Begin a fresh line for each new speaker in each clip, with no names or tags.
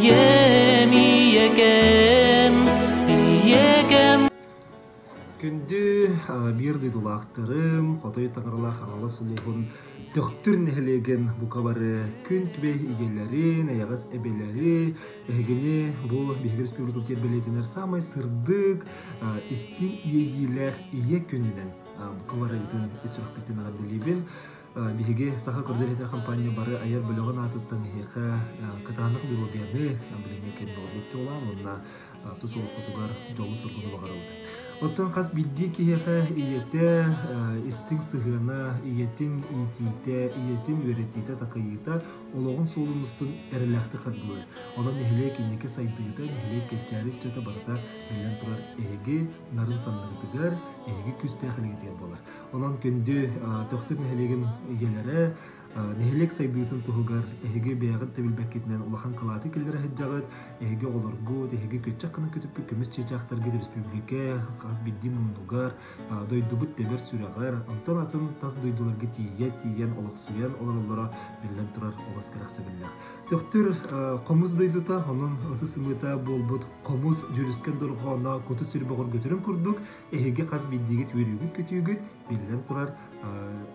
Ийэм, ийэкэм, ийэкэм.
Күндү биир дойдулаахтарым, Хотой Таҥаралаах Хаҥалас улууһун Төхтүр нэһилиэгин бука бары күн күбэй ийэлэрин, эйэҕэс эбэлэри, эһигини бу биһиги республикабыт бэлиэтэнэр саамай сырдык, истиҥ иэйиилээх Ийэ күнүнэн бука барыгытын ис сүрэхпиттэн эҕэрдэлиибин. Биһиги Саха көрдөрүүтэ хампаанньа бары айар бөлөҕүн аатыттан эһиэхэ кытаанах доруобуйаны, билиҥҥи кэмҥэ ордук чуолаан уонна тус олоххутугар дьолу-соргуну баҕарабыт. Оттон хас биирдии киһиэхэ ийэтэ истиҥ сыһыана, ийэтин иитиитэ, ийэтин үөрэтиитэ-такайыыта олоҕун суолун устун эрэллээхтик хардыылыыр. Онон нэһилиэк инники сайдыыта, нэһилиэк кэнчээри ыччата барыта биллэн турар эһиги нарын санныгытыгар, эһиги күүстээх илиигитигэр буолар. Онон күндү Төхтүр нэһилиэгин ийэлэрэ нэһилиэк сайдыытын туһугар эһиги бэйэҕит да билбэккитинэн улахан кылааты киллэрэ сылдьаҕыт. Эһиги оҕолоргут, эһиги көччөх гына көтүппүт көмүс чыычаахтаргыт республика хас биирдии муннугар, дойдубут тэбэр сүрэҕэр, онтон атын тас дойдуларга тиийэ тиийэн олохсуйан олороллоро биллэн турар олус кэрэхсэбиллээх. Төхтүр хомус дойдута, онон ытыс ымыыта буолбут хомус дьүрүскэн дорҕооно куту сүр бөҕөргөтөрүн курдук Эһиги хас биирдиигит үөрүүгүт-көтүүгүт, биллэн турар,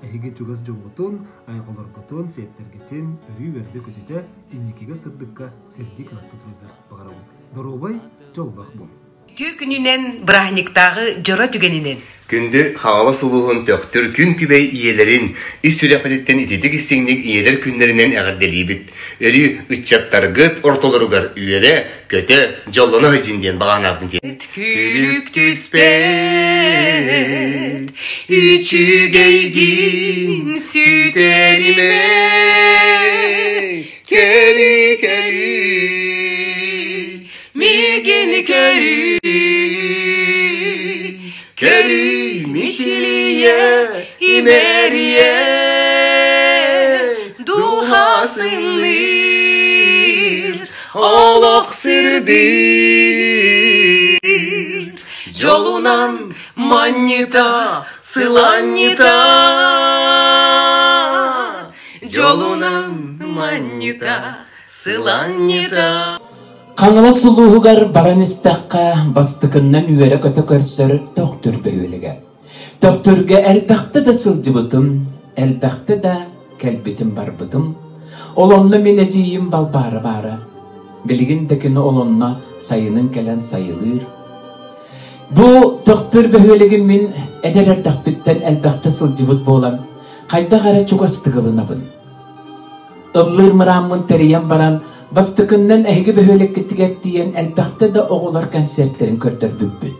эһиги чугас дьоҥҥутун, айҕолоргутун, сиэттэргитин өрүү үөрдэ-көтүтэ, инникигэ сырдыкка сирдии кынатта тураргар баҕарабын. Доруобай, дьоллоох буол!
Үтүө күнүнэн, бырааһынньыктааҕы дьоро түгэнинэн!
Күндү Хаҥалас улууһун Төхтүр күн күбэй ийэлэрин ис сүрэхпититтэн ититик истиҥник ийэлэр күннэринэн эҕэрдэлиибит. Өрүү ыччаттаргыт ортолоругар үөрэ, көтө, дьоллоно сылдьын диэн баҕанаабын
Күлүк түспэт, үчүгэйгин сүтэримэ, көрү көрү, мигин көрү, көрү мичилийэ, имэрийэ, дууһа сымныыр, олох сырдыыр, дьолунан манньыта, сыланньыта, дьолунан манньыта, сыланньыта.
Хаҥалас улууһугар баран истэххэ, бастакыннан үөрэ-көтө көрсөр Төхтүр бөһүөлэгэ. Төхтүргэ элбэхтэ да сылдьыбытым, элбэхтэ да кэлбитим-барбытым. Ол онно мин эдьиийим Балбаара баара. Билигин да кини ол онно сайынын кэлэн сайылыыр. Бу Төхтүр бөһүөлэгин мин эдэр эрдэхпиттэн элбэхтэ сылдьыбыт буолан, хайдах эрэ чугастык ылынабын. Ыллыыр мырааммын тэрийэн баран, бастакыннан эһиги бөһүөлэккитигэр тиийэн элбэхтэ да оҕолор концертэрин көрдөрбүппүт.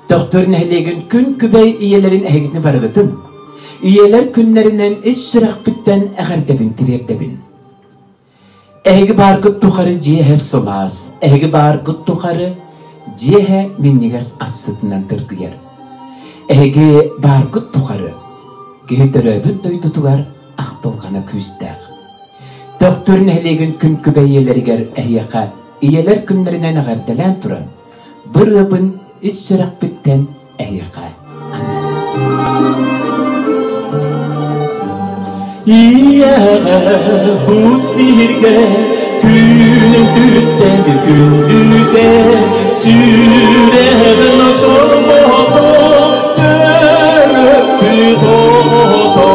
Төхтүр нэһилиэгин күн күбэй ийэлэрин эһигини барыгытын, ийэлэр күннэринэн ис сүрэхпиттэн эҕэрдэбин тириэрдэбин. Эһиги бааргыт тухары дьиэһэ сылаас, эһиги бааргыт тухары дьиэһэ минньигэс ас сытынан дыргыйар. Эһиги бааргыт тухары киһи төрөөбүт дойдутугар ахтылҕана күүстээх. Төхтүр нэһилиэгин күн күбэй ийэлэригэр эһиэхэ ийэлэр күннэринэн эҕэрдэлээн туран, Бырыабын ис сүрэхпиттэн эһиэхэ
Ийэҕэ бу сиргэ күнүттэн күндүтэ сүрэҕин сорбото төрөппүт оҕото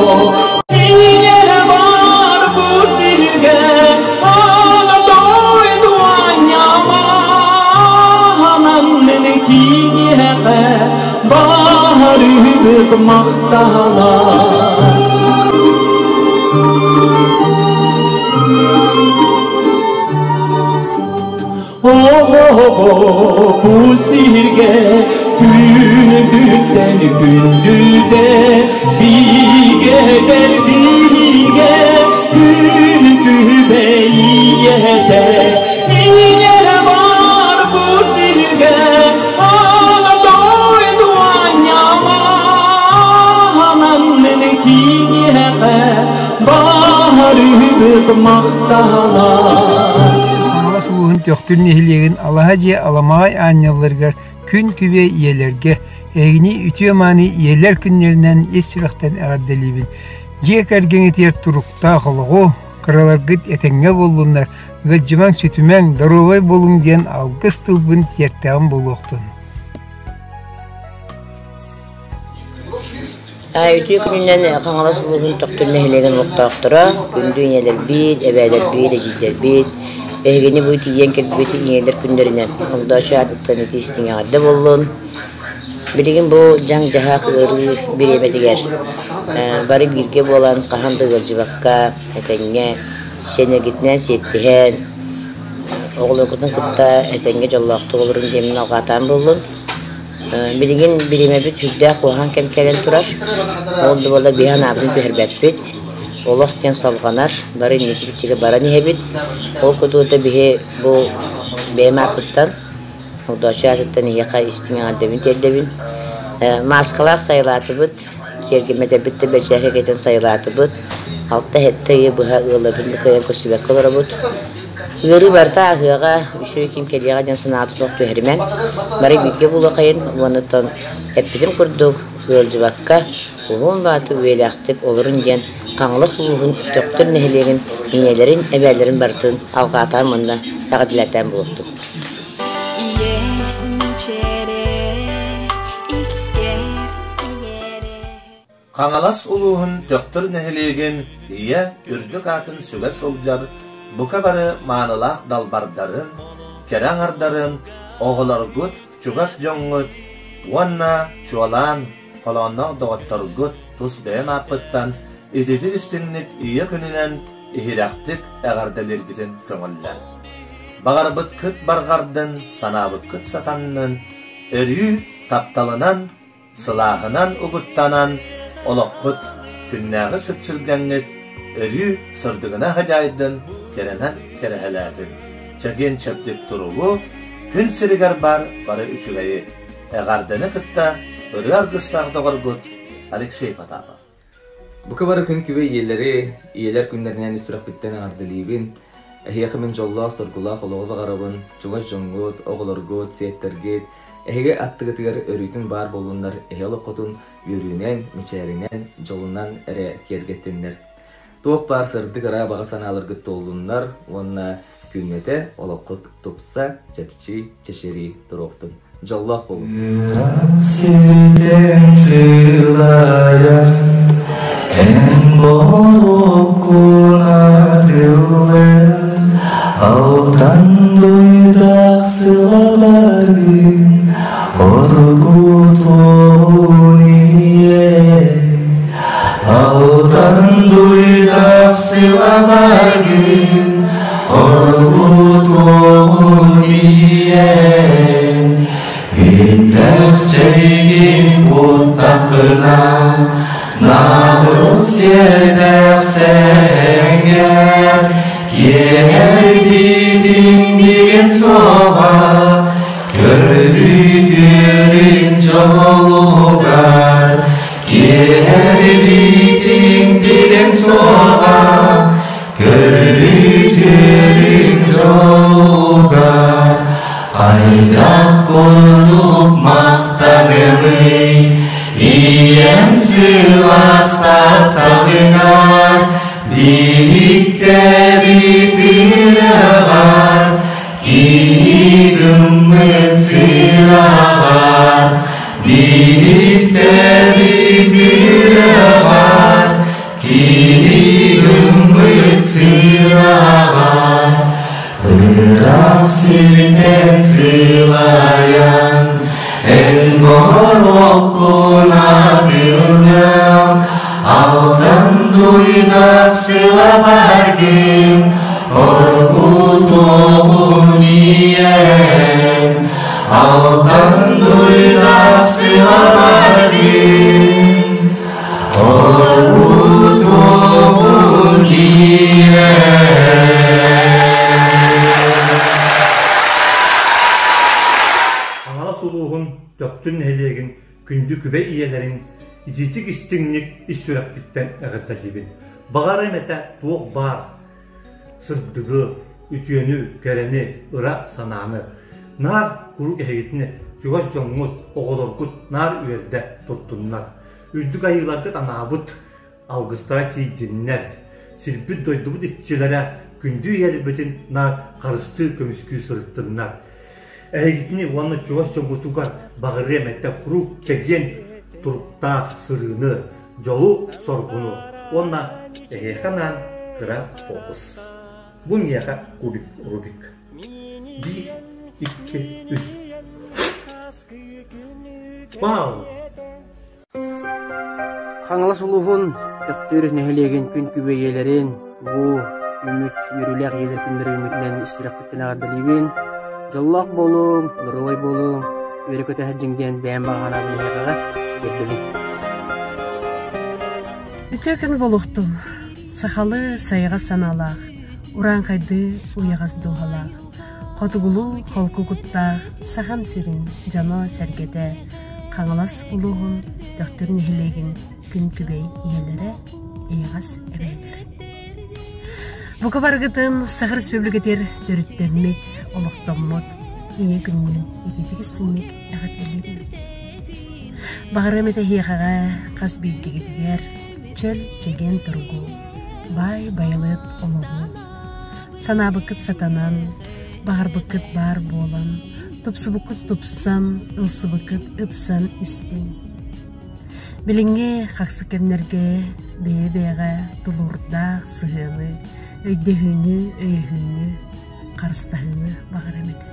Ийэ бар бу сиргэ Барыбыт махтала О, бу сиргэ күндүттэн күндүтэ биигэтэр биигэ күн күбэйиэтэ Ийэ бар бу сиргэ ана дойду анньамаанан киниэхэ барыбыт махтала
Хаҥалас улууһун Төхтүр нэһилиэгин Алаһа дьиэ аламаҕай аанньалларыгар күн күбэй ийэлэргэ эһигини үтүө-мааны ийэлэр күннэринэн ис сүрэхтэн эҕэрдэлиибин. Дьиэ кэргэҥҥитигэр туруктаах олоҕу, кыраларгыт этэҥҥэ буоллуннар, ыалдьымаҥ-сүтүмэҥ, доруобай буолуҥ диэн алгыс тылбын тиэртэҕим буолуохтун.
Үтүө күнүнэн Хаҥалас улууһун Төхтүр нэһилиэгин олохтоохторо, күндү ийэлэрбит, эбээлэрбит, эдьиийдэрбит, эһигини бу тиийэн кэлбит ийэлэр күннэринэн Огдооччу аатыттан ити истиҥ эҕэрдэ буоллун. Билигин бу дьаҥ-дьаһах ыарыы бириэмэтигэр бары бииргэ буолан хаһан да ыалдьыбакка, этэҥҥэ сиэнэргитинэн сиэттиһэн, оҕолоргутун кытта этэҥҥэ дьоллоохтук олоруҥ диэммин алҕаатаан буоллун. Билигин бириэмэбит сүрдээх куһаҕан кэм кэлэн турар. Ол да буоллар биһи анаабытын түһэрбэппит. Олох диэн салҕанар, бары инники бичигэ баран иһэбит. Ол курдук да биһи бу бэйэм ааппыттан, Огдооччу аатыттан эһиэхэ истиҥ эҕэрдэбин тиэрдэбин. Мааскалаах сайылаатыбыт, киэргэммэтэрбит да бэрчээкэ кэтэн сайылаатыбыт. Алта-сэттэ ыйы быһа ыалларбын да кыайан көрсүбэккэ олоробут. Ыарыы барыта ааһыаҕа, үчүгэй ким кэлиэҕэ диэн санаата суох түһэримэҥ. Бары бииргэ буолуоххайын уонна оттон эппитим курдук, ыалдьыбакка, уһун бааты үйэлээхтик олорун диэн Хаҥалас улууһун Төхтүр нэһилиэгин ийэлэрин, эбээлэрин барытын алҕаатаан уонна эҕэрдэлээтээн буолуохтун.
Хаҥалас улууһун Төхтүр нэһилиэгин Ийэ үрдүк аатын сүгэ сылдьар бука бары маанылаах далбардарын, кэрэ аҥардарын, оҕолоргут, чугас дьоҥҥут уонна чуолаан холоонноох доҕотторгут тус бэйэм ааппыттан ититик истиҥник Ийэ күнүнэн иһирэхтик эҕэрдэлииргитин көҥүллээн. Баҕарбыткыт барҕардын, санаабыккыт сатаннын, өрүү тапталынан Сылааһынан угуттанан, олоххут күннээҕи сүпсүлгэҥҥит өрүү сырдыгына хадьаайдын, кэрэнэн кэрэһэлээтин, чэгиэн-чэбдик туругу, күн сиригэр баар бары үчүгэйи, эҕэрдэни кытта ырыа аргыстаах доҕоргут Алексей Потапов.
Бука бары күн күбэй ийэлэри, ийэлэр күннэринэн ис сүрэхпиттэн эҕэрдэлиибин. Эһиэхэ мин дьоллоох-соргулаах олоҕу баҕарабын, чугас дьоҥҥут, оҕолоргут, сиэттэргит, эһиги аттыгытыгар өрүүтүн баар буоллуннар эһи олоххутун үөрүүнэн, мичээринэн, дьолунан эрэ киэргэттиннэр. Туох баар сырдык ыра баҕа санааларгыт туоллуннар уонна күннэтэ олоххут тупса, чэпчии, чэчирии туруохтун. Дьоллоох буолуҥ!
Сиртэн сылайар эн боруоккун атыллар алтан дуйдах сылабаргын оргутуон ийэ алтан дуйдах сылабаргын Оргутуоҕун ийэн, Үттэхчэйгин куттаххына, Наҕыл сиэдэх сэҥэр, Киэһэрбитин билэн суоҕа, Көрбүтүөрүн дьолугар, Киэһэрбитин билэн суоҕа, Көрбүтүөрүн дьолугар, Хайдах курдук махтанымый, Ийэм сылаас тапталыгар, Биһиктэбит ырыаҕар, Киһи гыммыт сыраҕар, Биһиктэбит ырыаҕар, Киһи гыммыт сыраҕар, Ыраах сиртэн сылайан, Эн боруоккун атыллыам, Алтан дуйдах сылабаргын, Оргутуоҕун ийэм, Алтан дуйдах сылабаргын, Оргутуоҕун ийэм.
Хаҥалас улууһун Төхтүр нэһилиэгин күндү күбэй ийэлэрин итиитик истиҥник ис сүрэхпиттэн эҕэрдэлиибин. Баҕарыам этэ туох баар сырдыгы, үтүөнү, кэрэни, ыра санааны. Наар куруук эһигитини чугас дьоҥҥут, оҕолоргут наар үөрдэ туттуннар. Үрдүк айыыларгыт анаабыт алгыстара тиийдиннэр. Сирбит-дойдубут иччилэрэ күндү ийэлэрбитин наар харыстыы көмүскүү сырыттыннар. Эһигитини уонна чугас дьоҥҥутугар баҕарыам этэ куруук чэгиэн туруктаах сырыыны, дьолу-соргуну уонна эһиэхэ анаан кыра фокус. Бу миэхэ кубик Рубик. Биир, икки, үс. Вау!
Хаҥалас улууһун Төхтүр нэһилиэгин күн күбэй ийэлэрин бу үүммүт үөрүүлээх ийэлэр күннэрэ үүммүтүнэн ис сүрэхпиттэн эҕэрдэлиибин. Дьоллоох буолуҥ, доруобай буолуҥ, үөрэ-көтө сылдьыҥ диэн бэйэм баҕа санаабын эһиэхэҕэ тиэрдэбин.
Үтүө күн буолуохтун! Сахалыы сайаҕас санаалаах, урааҥхайдыы уйаҕас дууһалаах, хотугулуу холку куттаах Сахам сирин дьоно-сэргэтэ Хаҥалас улууһун Төхтүр нэһилиэгин күн күбэй ийэлэрэ, эйэҕэс эбээлэрэ. Бука барыгытын Саха Республикатыгар төрүттэммит, олохтоммут ийэ күнүнэн ититик истиҥник эҕэрдэлиибин. Баҕарыам этэ эһиэхэҕэ хас биирдигитигэр чөл чэгиэн туругу, баай байылыат олоҕу, санаабыккыт сатанан, баҕарбыккыт баар буолан, тупсубуккут тупсан, ылсыбыккыт ыпсан истиҥ. Билиҥҥи хахсы кэмнэргэ бэйэ-бэйэҕэ тулуурдаах сыһыаны, өйдөһүүнү, өйөһүүнү, харыстаһыыны баҕарам этэ.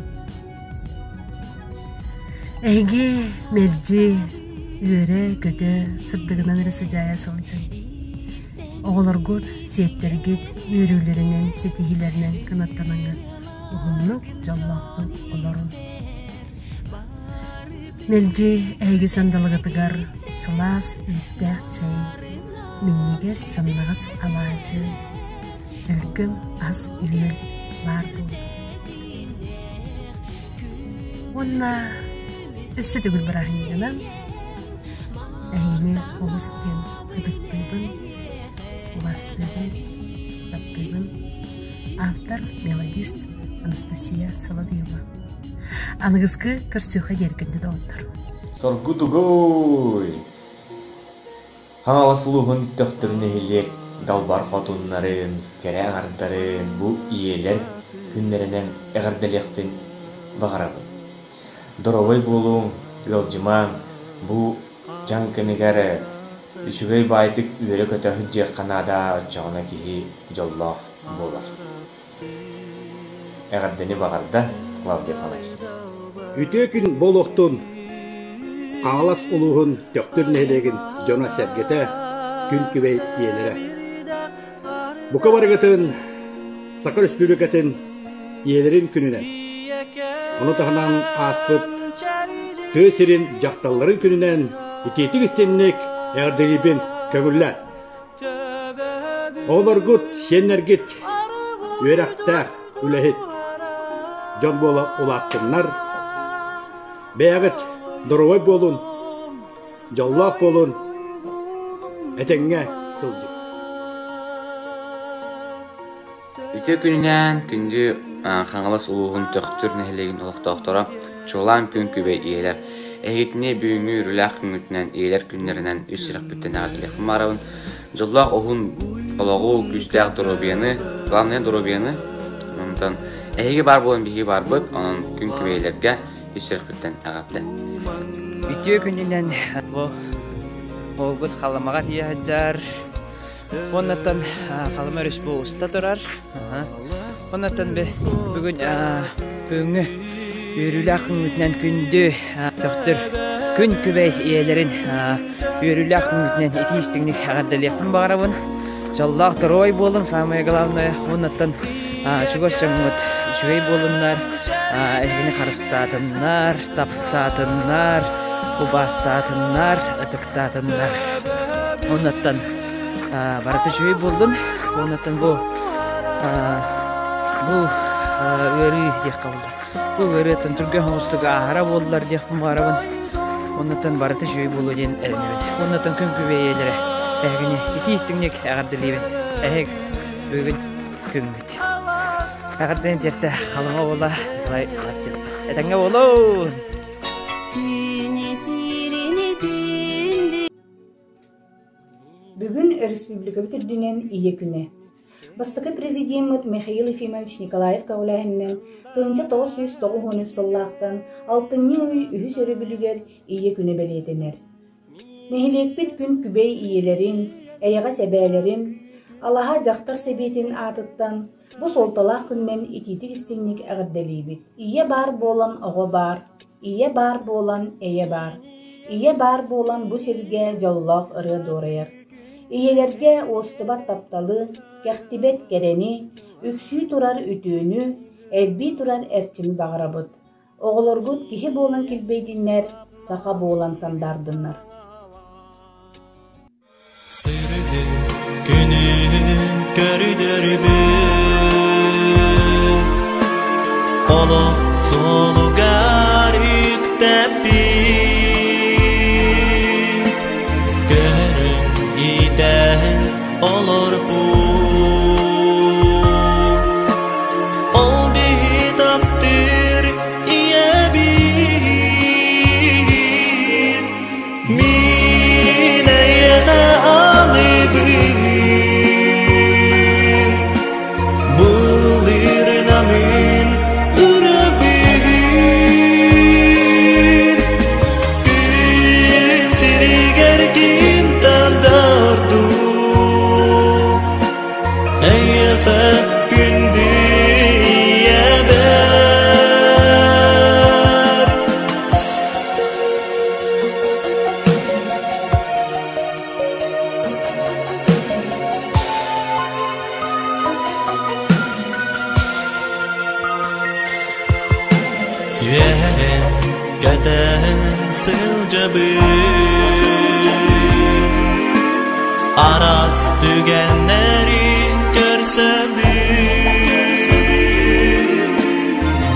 Эһиги мэлдьи үөрэ-көтө сырдыгынан эрэ сыдьаайа сылдьыҥ. Оҕолоргут, сиэттэргит үөрүүлэринэн, ситиһиилэринэн кынаттанаҥҥыт уһуннук, дьоллоохтук олорун. Мэлдьи эһиги сандалыгытыгар сылаас үүттээх чэй, минньигэс сымнаҕас алаадьы, өлгөм ас-үөл баар буоллун. Уонна өссө төгүл бырааһынньыгынан эһигини олус диэн ытыктыыбын, убаастыыбын, таптыыбын. Автор, мелодист Анастасия Соловьева. Аныгыскы көрсүөххэ диэри күндү доҕоттор.
Соргу тугуй? Хаҥалас улууһун Төхтүр нэһилиэк далбар хотуннарын, кэрэ аҥардарын бу ийэлэр күннэринэн эҕэрдэлиэхпин баҕарабын. Доруобай буолуҥ, ыалдьымаҥ, бу дьаҥ кэмигэр үчүгэй баайдык үөрэ-көтө сылдьыахха наада, оччоҕуна киһи дьоллоох буолар. Эҕэрдэни баҕарда Клавдия Афанасьевна.
Үтүө күн буолуохтун Хаҥалас улууһун Төхтүр нэһилиэгин дьоно-сэргэтэ, күн күбэй ийэлэрэ. Бука барыгытын Саха Республикатын ийэлэрин күнүнэн, ону таһынан ааспыт тыа сирин дьахталларын күнүнэн итиитик истинник эҕэрдэлиибин көҥүллээн. Оҕолоргут, сиэннэргит үөрэхтээх, үлэһит дьон буола улааттыннар. Бэйэҕит доруобай буолун, дьоллоох буолун, этэҥҥэ сылдьыҥ.
Үтүө күнүнэн күндү Хаҥалас улууһун Төхтүр нэһилиэгин олохтоохторо, чуолаан күн күбэй ийэлэр! Эһигитини бүгүҥҥү үөрүүлээх күҥҥүтүнэн, ийэлэр күннэринэн үс сүрэхпиттэн эҕэрдэлиэхпин баҕарабын. Дьоллоох уһун олоҕу, күүстээх доруобуйаны, главное доруобуйаны, онтон эһиги баар буолан биһиги баарбыт, онон күн күбэй ийэлэргэ үс сүрэхпиттэн эҕэрдэ!
Үтүө күнүнэн бу уолбут Халымаҕа тиийэ сылдьар. Оннуттан Халыма өрүс бу уста турар. Оннуттан бүгүн бүгүҥҥү үөрүүлээх күҥмүтүнэн күндү төхтүр күн күбэй ийэлэрин үөрүүлээх күҥмүтүнэн итии истиҥник эҕэрдэлиэхпин баҕарабын. Дьоллоох доруобай буолуҥ, самое главное. Оннуттан чугас дьоҥҥут үчүгэй буолуннар, эһигини харыстаатыннар, таптаатыннар, убаастаатыннар, ытыктаатыннар. Оннуттан барыта үчүгэй буоллун. Оннуттан бу бу ыарыы диэххэ буолла. Бу ыарыыттан түргэн соҕустук ааһара буоллар диэхпин баҕарабын. Оннуттан барыта үчүгэй буолуо диэн эрэнэбин. Оннуттан күн күбэй ийэлэрэ эһигини итии истиҥник эҕэрдэлиибин. Эһиг бүгүн күҥҥүт. Эҕэрдэни тиэртэ Халыма уола Николай Лаптев. Этэҥҥэ буолуун!
Бүгүн республикабыт үрдүнэн Ийэ күнэ. Бастакы президеммит Михаил Ефимович Николаев көҕүлээһининэн 1993 сыллаахтан алтынньы ый үһүс өрөбүлүгэр Ийэ күнэ бэлиэтэнэр. Нэһилиэкпит күн күбэй ийэлэрин, эйэҕэс эбээлэрин, Алаһа дьахтар сэбиэтин аатыттан бу суолталаах күнүнэн итиитик-истиҥник эҕэрдэлиибит. Ийэ баар буолан оҕо баар, ийэ баар буолан эйэ баар, ийэ баар буолан бу сиргэ дьоллоох ырыа дуорайар. Ийэлэргэ уостубат тапталы, кэхтибэт кэрэни, үксүү турар үтүөнү, элбии турар эрчими баҕарабыт. Оҕолоргут киһи буолан килбэйдиннэр, саха буолан сандаардыннар.
Сырды күнү көрдөрбүт Олох суолугар үктэппит Көрөн иитэн олорбут Ол биһи таптыыр ийэбит Мин эйиэхэ аныыбын Былырнамын ырабын Күн сиригэр ким тардардык Эйиэхэ күндү ийэбэр Үөһэн көтөн сылдьабын Араас түгэннэри көрсөбүн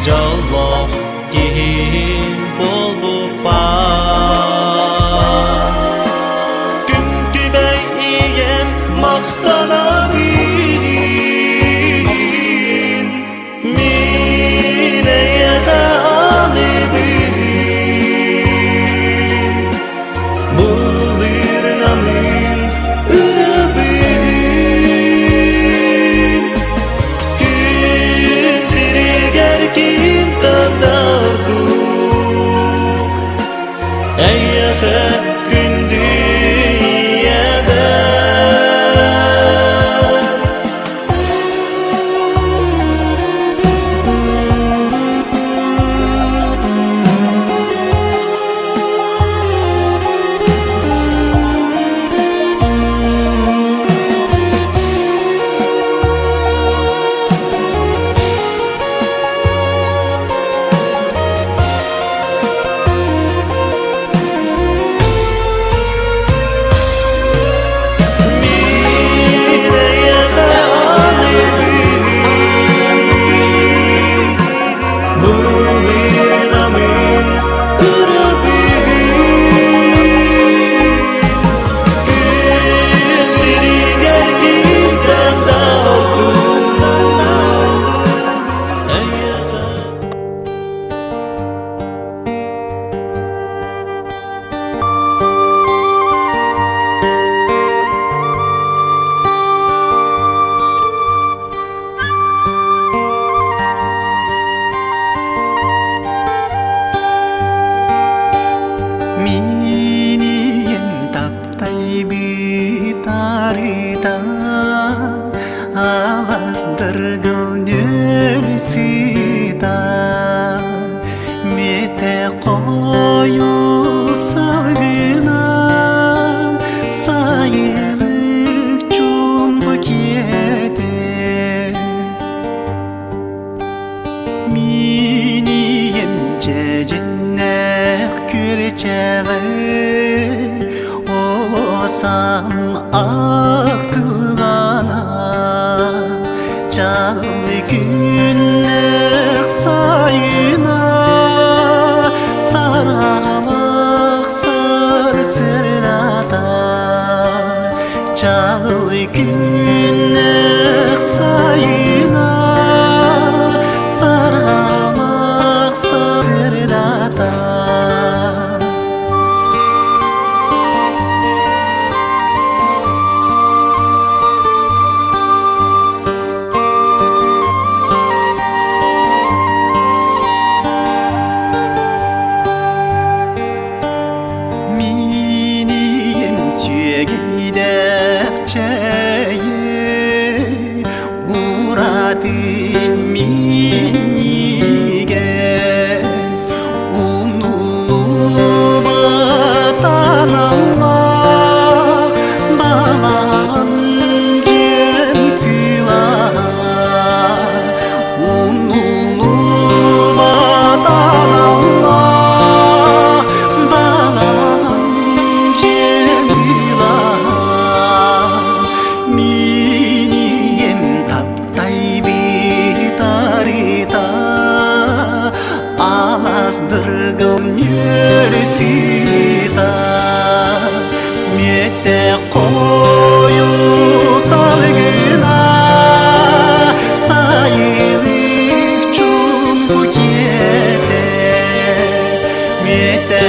Дьоллоох киһи буолбуппар Күн күбэй ийэм махтанабын Мин эйиэхэ аныыбын Былырнамын ырабын Күн сиригэр ким тардардык Эйиэхэ күндү ийэбэр Минием таптайбыт арыта Аластыргыл нөлсыта Мете қою салгына Сайылык чумпу киэте Минием чэжиннэх күрчэҕэ Олосам ахтылғана Чалы күннэх сайына Сарғалақ сыр сырдата Чалы күннэх сайына Сарғалақ сырдата Нүөр сыта Мете қою салгына Сайылык чумпу кете Мете.